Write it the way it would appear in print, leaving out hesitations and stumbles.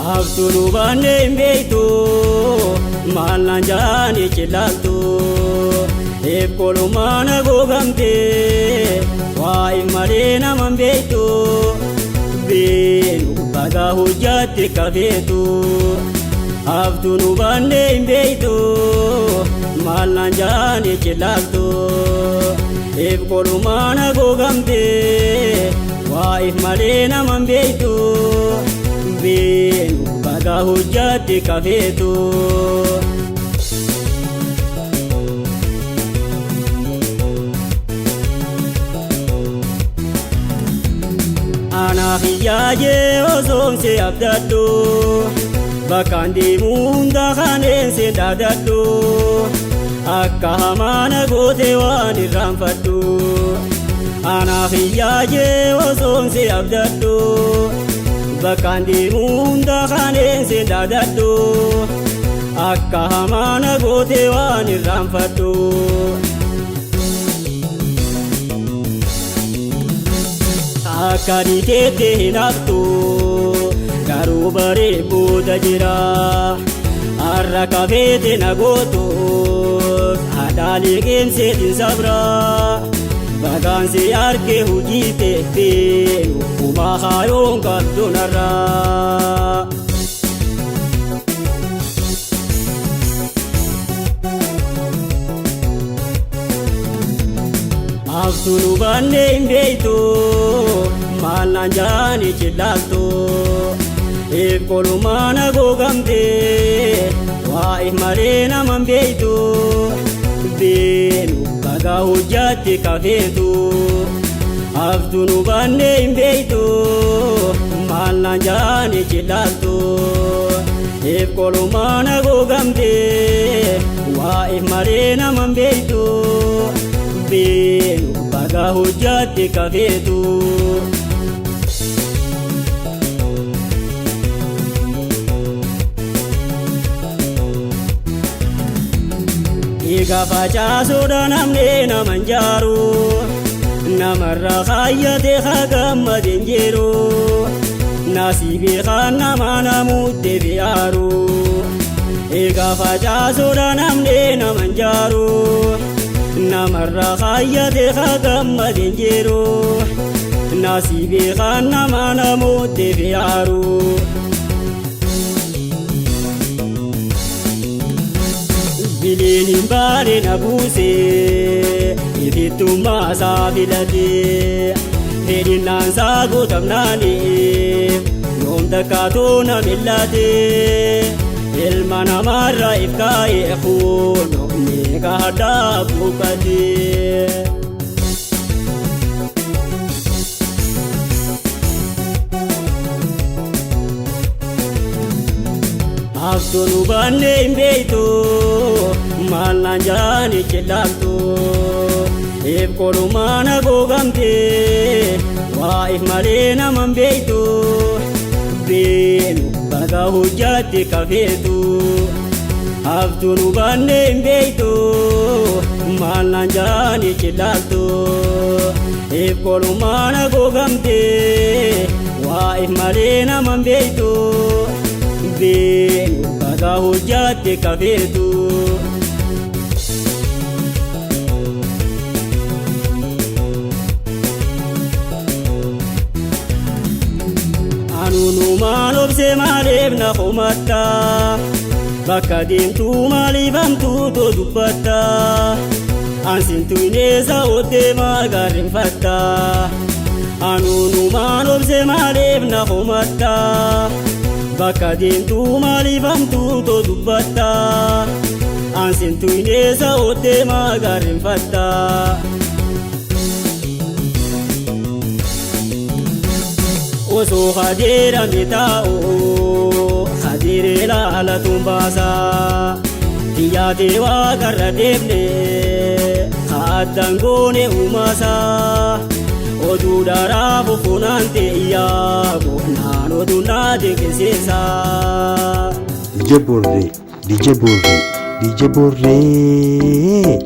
Haftuu nu baanne hin beektu maal naan jaanii cilaaltu eekkolumaan haguugamte waa'ee malee nama hin beektu beenu bagaa hojjatte kafeetu. Haftuu nu baanne hin beektu maal naan jaanii cilaaltu eekkolumaan haguugamte waa'ee malee nama hin beektu. Beenu bagaa hojjatte kafeetu. Anaaf iyyaajee osoon si abdadhu bakkaan deemu hunda kaneen si dhaadadhu akka hamaana goote waan irraanfadhu. Anaaf iyyaajee osoon si abdadhu bakkaan deemu hunda kaneen si dhaadadhu akka hamaana goote waan irraanfadhu. Akka dhiiteetti hin haftu garuu baree booda jira har'a kafeete na gootu haadha liqeemseetiin sabra bagaan si arge hojii teeffeen humaa haayoon qabdu narraa. Haftuu nu baanne hin beektu maal naan jaanii cilaaltu eekkolumaan haguugamte waa'ee malee nama hin beektu beenu bagaa hojjatte kafeetu. Haftuu nu baanne hin beektu maal naan jaanii cilaaltu eekkolumaan haguugamte waa'ee malee nama hin beektu. Beenu bagaa hojjatte kafeetu. Dhiiga facaasuudha namni nama hin jaaru namarra kaayyate haa gammade hin jiru nasiibii kaan nama namuutti fe'aaru. Dhiiga facaasuudha namni nama hin jaaru namarra kaayyate haa gammade hin jiru nasiibii kaan nama namuutti fe'aaru. Biliin hin baane na buuse ifittummaa isaa filate fedhinnaan isaa guutamnaani yoom takkaatu na millate ilma namaarra if kaa'e kun meeqa haddaa buuqate. Haftuu nu baanne hin beektu maal naan jaanii cilaaltu eekkolumaan haguugamte waa'ee malee nama hin beektu beenu bagaa hojjatte kafeetu. Haftuu nu baanne hin beektu maal naan jaanii cilaaltu eekkolumaan haguugamte waa'ee malee nama hin beektu. Beenu bagaa hojjatte kafeetu. Anuunumaan obse maaliif na komatta bakka deemtu maaliif hamtuutu dubbatta ansintu ineessa oddee maal gaarrinfatta Anuunumaan obse maaliif na komatta bakka deemtu maaliif hamtuutu dubbatta ansintu ineessa oddee maal gaarrinfatta. Osoo hadeerame taa'u hadeeree laalatuun baasa xiyyaatee waaqarra deemne haaddan goone uumaasa oduu daaraa fufunaan ta'iyyaa goonaan oduu naa dinqisiisa. DJ Borree, DJ Borree, DJ Borree.